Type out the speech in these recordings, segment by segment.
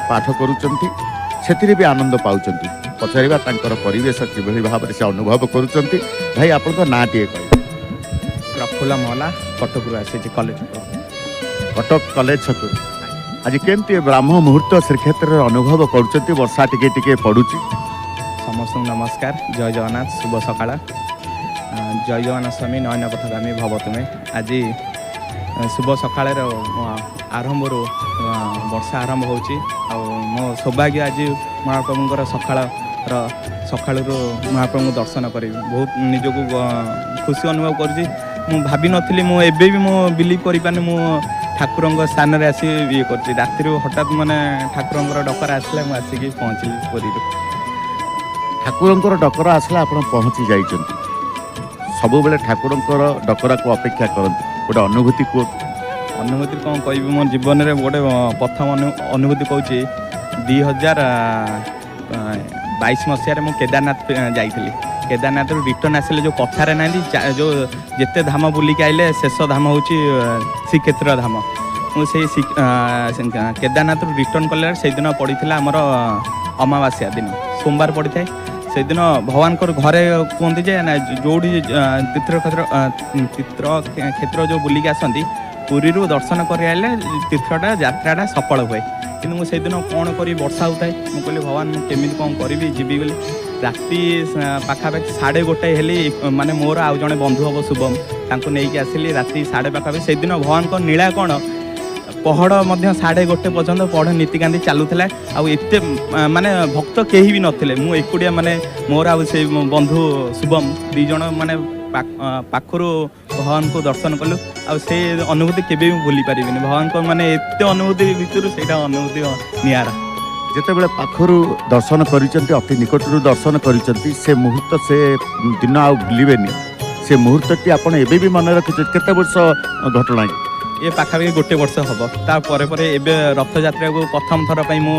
ପାଠ କରୁଛନ୍ତି, ସେଥିରେ ବି ଆନନ୍ଦ ପାଉଛନ୍ତି। ପଚାରିବା ତାଙ୍କର ପରିବେଶ କିଭଳି ଭାବରେ ସେ ଅନୁଭବ କରୁଛନ୍ତି। ଭାଇ, ଆପଣଙ୍କ ନାଁ ଟିକେ କହିବେ? ପ୍ରଫୁଲ୍ଲ ମହଲା, କଟକରୁ ଆସିଛି, କଲେଜ। କଟକ କଲେଜ ଛକରୁ। ଆଜି କେମିତି ବ୍ରାହ୍ମ ମୁହୂର୍ତ୍ତ ଶ୍ରୀକ୍ଷେତ୍ରରେ ଅନୁଭବ କରୁଛନ୍ତି? ବର୍ଷା ଟିକେ ଟିକେ ପଡୁଛି। ସମସ୍ତଙ୍କୁ ନମସ୍କାର, ଜୟ ଜଗନ୍ନାଥ, ଶୁଭ ସକାଳ। ଜୟ ଜଗନ୍ନାଥ ସ୍ୱାମୀ ନୟନ ପଥଗାମୀ ଭବ ତୁମେ। ଆଜି ଶୁଭ ସକାଳର ଆରମ୍ଭରୁ ବର୍ଷା ଆରମ୍ଭ ହେଉଛି ଆଉ ମୋ ସୌଭାଗ୍ୟ ଆଜି ମହାପ୍ରଭୁଙ୍କର ସକାଳର ସକାଳରୁ ମହାପ୍ରଭୁଙ୍କୁ ଦର୍ଶନ କରିବି। ବହୁତ ନିଜକୁ ଖୁସି ଅନୁଭବ କରୁଛି। ମୁଁ ଭାବିନଥିଲି, ମୁଁ ଏବେ ବି ମୁଁ ବିଲିଭ୍ କରିପାରୁନି ମୁଁ ଠାକୁରଙ୍କ ସ୍ଥାନରେ ଆସି ଇଏ କରୁଛି। ରାତିରୁ ହଠାତ୍ ମାନେ ଠାକୁରଙ୍କର ଡକରା ଆସିଲା, ମୁଁ ଆସିକି ପହଞ୍ଚିଲି ପୁରୀରୁ। ଠାକୁରଙ୍କର ଡକରା ଆସିଲା, ଆପଣ ପହଞ୍ଚି ଯାଇଛନ୍ତି। ସବୁବେଳେ ଠାକୁରଙ୍କର ଡକରାକୁ ଅପେକ୍ଷା କରନ୍ତି। ଗୋଟେ ଅନୁଭୂତି କୁହନ୍ତୁ। ଅନୁଭୂତି କ'ଣ କହିବି? ମୋ ଜୀବନରେ ଗୋଟେ ପ୍ରଥମ ଅନୁଭୂତି କହୁଛି। 2022 ମସିହାରେ ମୁଁ କେଦାରନାଥ ଯାଇଥିଲି। କେଦାରନାଥରୁ ରିଟର୍ନ ଆସିଲେ ଯେଉଁ କଥାରେ ନାହାନ୍ତି, ଯେଉଁ ଯେତେ ଧାମ ବୁଲିକି ଆଇଲେ ଶେଷ ଧାମ ହେଉଛି ଶ୍ରୀକ୍ଷେତ୍ର ଧାମ। ମୁଁ ସେଇ କେଦାରନାଥରୁ ରିଟର୍ନ କଲା ସେଇଦିନ ପଡ଼ିଥିଲା ଆମର ଅମାବାସ୍ୟା ଦିନ, ସୋମବାର ପଡ଼ିଥାଏ। ସେଇଦିନ ଭଗବାନଙ୍କର ଘରେ କୁହନ୍ତି ଯେ ନା ଯେଉଁଠି ତୀର୍ଥକ୍ଷେତ୍ର ତୀର୍ଥ କ୍ଷେତ୍ର ଯେଉଁ ବୁଲିକି ଆସନ୍ତି, ପୁରୀରୁ ଦର୍ଶନ କରି ଆଇଲେ ତୀର୍ଥଟା ଯାତ୍ରାଟା ସଫଳ ହୁଏ। କିନ୍ତୁ ମୁଁ ସେଇଦିନ କ'ଣ କରିବି, ବର୍ଷା ହେଉଥାଏ। ମୁଁ କହିଲି, ଭଗବାନ, ମୁଁ କେମିତି କ'ଣ କରିବି ଯିବି ବୋଲି। ରାତି ପାଖାପାଖି 1:30 ହେଲି, ମାନେ ମୋର ଆଉ ଜଣେ ବନ୍ଧୁ ହେବ ଶୁଭମ, ତାଙ୍କୁ ନେଇକି ଆସିଲି ରାତି ସାଢ଼େ ପାଖାପାଖି। ସେଇଦିନ ଭଗବାନଙ୍କ ନୀଳା କ'ଣ, ପହଡ଼ ମଧ୍ୟ 1:30 ପର୍ଯ୍ୟନ୍ତ ପହଡ଼ ନୀତିକାନ୍ତି ଚାଲୁଥିଲା। ଆଉ ଏତେ ମାନେ ଭକ୍ତ କେହି ବି ନଥିଲେ। ମୁଁ ଏକୁଟିଆ, ମାନେ ମୋର ଆଉ ସେଇ ବନ୍ଧୁ ଶୁଭମ ଦୁଇ ଜଣ ମାନେ ପାଖରୁ ଭଗବାନଙ୍କୁ ଦର୍ଶନ କଲୁ। ଆଉ ସେ ଅନୁଭୂତି କେବେ ବି ଭୁଲି ପାରିବିନି। ଭଗବାନଙ୍କ ମାନେ ଏତେ ଅନୁଭୂତି ଭିତରୁ ସେଇଟା ଅନୁଭୂତି ନିଆରା। ଯେତେବେଳେ ପାଖରୁ ଦର୍ଶନ କରିଛନ୍ତି, ଅତି ନିକଟରୁ ଦର୍ଶନ କରିଛନ୍ତି, ସେ ମୁହୂର୍ତ୍ତ ସେ ଦିନ ଆଉ ଭୁଲିବେନି। ସେ ମୁହୂର୍ତ୍ତଟି ଆପଣ ଏବେ ବି ମନେ ରଖିଛନ୍ତି। କେତେ ବର୍ଷ ଘଟଣା? ଏ ପାଖାପାଖି ଗୋଟେ ବର୍ଷ ହେବ। ତାପରେ ପରେ ଏବେ ରଥଯାତ୍ରାକୁ ପ୍ରଥମ ଥର ପାଇଁ ମୁଁ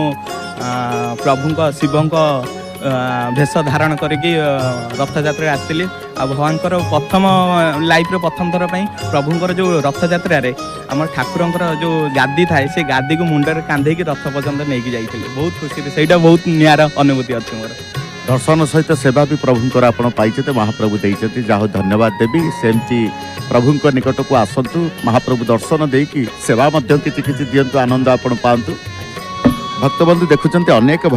ପ୍ରଭୁଙ୍କ ଶିବଙ୍କ ବେଶ ଧାରଣ କରିକି ରଥଯାତ୍ରାରେ ଆସିଥିଲି। ଆଉ ଭଗବାନଙ୍କର ପ୍ରଥମ ଲାଇଫ୍ର ପ୍ରଥମ ଥର ପାଇଁ ପ୍ରଭୁଙ୍କର ଯେଉଁ ରଥଯାତ୍ରାରେ ଆମର ଠାକୁରଙ୍କର ଯେଉଁ ଗାଦି ଥାଏ, ସେ ଗାଦିକୁ ମୁଣ୍ଡରେ କାନ୍ଧେଇକି ରଥ ପର୍ଯ୍ୟନ୍ତ ନେଇକି ଯାଇଥିଲି ବହୁତ ଖୁସିରେ। ସେଇଟା ବହୁତ ନିଆରା ଅନୁଭୂତି ଅଛି ମୋର। ଦର୍ଶନ ସହିତ ସେବା ବି ପ୍ରଭୁଙ୍କର ଆପଣ ପାଇଛନ୍ତି, ମହାପ୍ରଭୁ ଦେଇଛନ୍ତି। ଯାହା ହଉ, ଧନ୍ୟବାଦ ଦେବି। ସେମିତି ପ୍ରଭୁଙ୍କ ନିକଟକୁ ଆସନ୍ତୁ, ମହାପ୍ରଭୁ ଦର୍ଶନ ଦେଇକି ସେବା ମଧ୍ୟ କିଛି କିଛି ଦିଅନ୍ତୁ, ଆନନ୍ଦ ଆପଣ ପାଆନ୍ତୁ। ଭକ୍ତବନ୍ଧୁ, ଦେଖୁଛନ୍ତି ଅନେକ ଭକ୍ତ